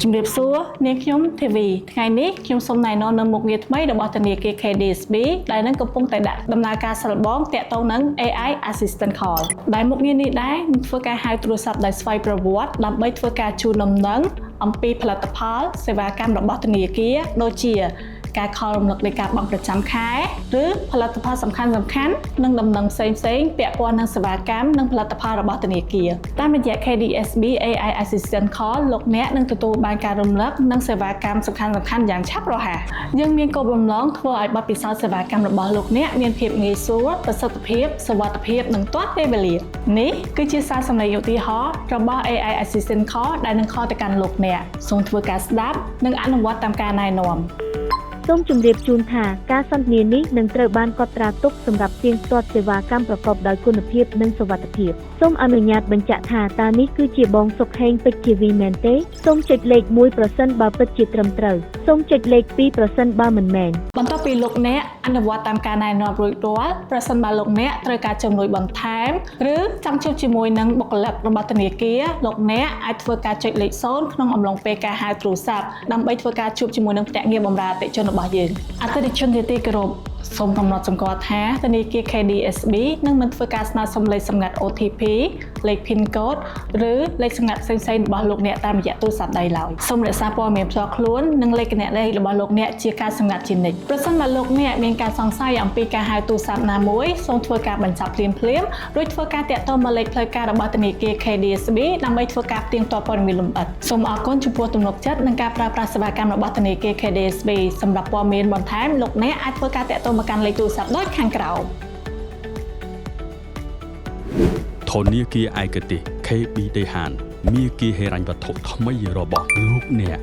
ជំរាបសួរនាងខ្ញុំធីវីថ្ងៃនេះខ្ញុំសូមណែនាំនៅមុខងារថ្មីរបស់ធនាគារ KDSB ដែលនឹងកំពុងតែដាក់ដំណើរការសាកល្បងទាក់ទងនឹង AI Assistant Call ដែលមុខងារនេះដែរនឹងធ្វើការហៅទូរស័ព្ទដោយស្វ័យប្រវត្តិដើម្បីធ្វើការជូនដំណឹងអំពីផលិតផលសេវាកម្មរបស់ធនាគារដូចជាការ call រំលឹកនៃការបង់ប្រចាំខែឬផលិតផលសំខាន់ៗនិងដំណឹងផ្សេងៗពាក់ព័ន្ធនឹងសេវាកម្មនិងផលិតផលរបស់ធនាគារតាមរយៈ KDSB AI Assistant Call លោកអ្នកនឹងទទួលបានការរំលឹកនិងសេវាកម្មសំខាន់ៗយ៉ាងឆាប់រហ័សយើងមានគោលបំណងធ្វើឲ្យបទពិសោធន៍សេវាកម្មរបស់លោកអ្នកមានភាពងាយស្រួលប្រសិទ្ធភាពសុវត្ថិភាពនិងទាន់ពេលវេលានេះគឺជាសារសំឡេងឧទាហរណ៍របស់ AI Assistant Call ដែលនឹង call ទៅកាន់លោកអ្នកសូមធ្វើការស្ដាប់និងអនុវត្តតាមការណែនាំ សូមជម្រាបជូនថាការសន្ទនានេះនឹងត្រូវបានកត់ត្រាទុកសម្រាប់ផ្ទៀងផ្ទាត់សេវាកម្មប្រកបដោយគុណភាពនិងសុវត្ថិភាពសូមអនុញ្ញាតបញ្ជាក់ថាតើនេះគឺជាបងសុកហេងពេជ្រជាវីមែនទេសូមចុចលេខ1ប្រសិនបើពិតជាត្រឹមត្រូវសូមចុចលេខ2ប្រសិនបើមិនមែន បន្ទាប់ពីលោកអ្នកអនុវត្តតាមការណែនាំរួចរាល់ប្រសិនបើលោកអ្នកត្រូវការជំនួយបន្ថែមឬចង់ជួបជាមួយនឹងបុគ្គលិករបស់ធនាគារលោកអ្នកអាចធ្វើការចុចលេខ0ក្នុងអំឡុងពេលការហៅទូរស័ព្ទដើម្បីធ្វើការជួបជាមួយនឹងភ្នាក់ងារបម្រើអតិថិជនរបស់យើងអតិថិជនជាទីគោរពសូមកំណត់សម្គាល់ថាធនាគារ KDSB នឹងមិនធ្វើការស្នើសុំលេខសម្ងាត់ OTP លេខ PIN code ឬលេខសម្ងាត់ផ្សេងៗរបស់លោកអ្នកតាមរយៈទូរស័ព្ទដៃឡើយសូមរក្សាព័ត៌មានផ្ទាល់ខ្លួននិងលេខគណនីរបស់លោកអ្នកជាការសម្ងាត់ជានិច្ចប្រសិនបើលោកអ្នកមានការសង្ស័យអំពីការហៅទូរស័ព្ទណាមួយសូមធ្វើការបញ្ចប់ភ្លាមៗរួចធ្វើការទាក់ទងមកលេខផ្លូវការរបស់ធនាគារ KDSB ដើម្បីធ្វើការផ្ទៀងផ្ទាត់ព័ត៌មានលម្អិតសូមអរគុណចំពោះទំនុកចិត្តនិងការប្រើប្រាស់សេវាកម្មរបស់ធនាគារ KDSB សម្រាប់ព័ត៌មានបន្ថែមលោកអ្នកអាចធ្វើការទាក់ទងមកកាន់លេខទូរស័ព្ទដូចខាងក្រោម ធនាគារឯកទេស KB ដេហានមាគ៌ាហិរញ្ញវត្ថុថ្មីរបស់លោកអ្នក។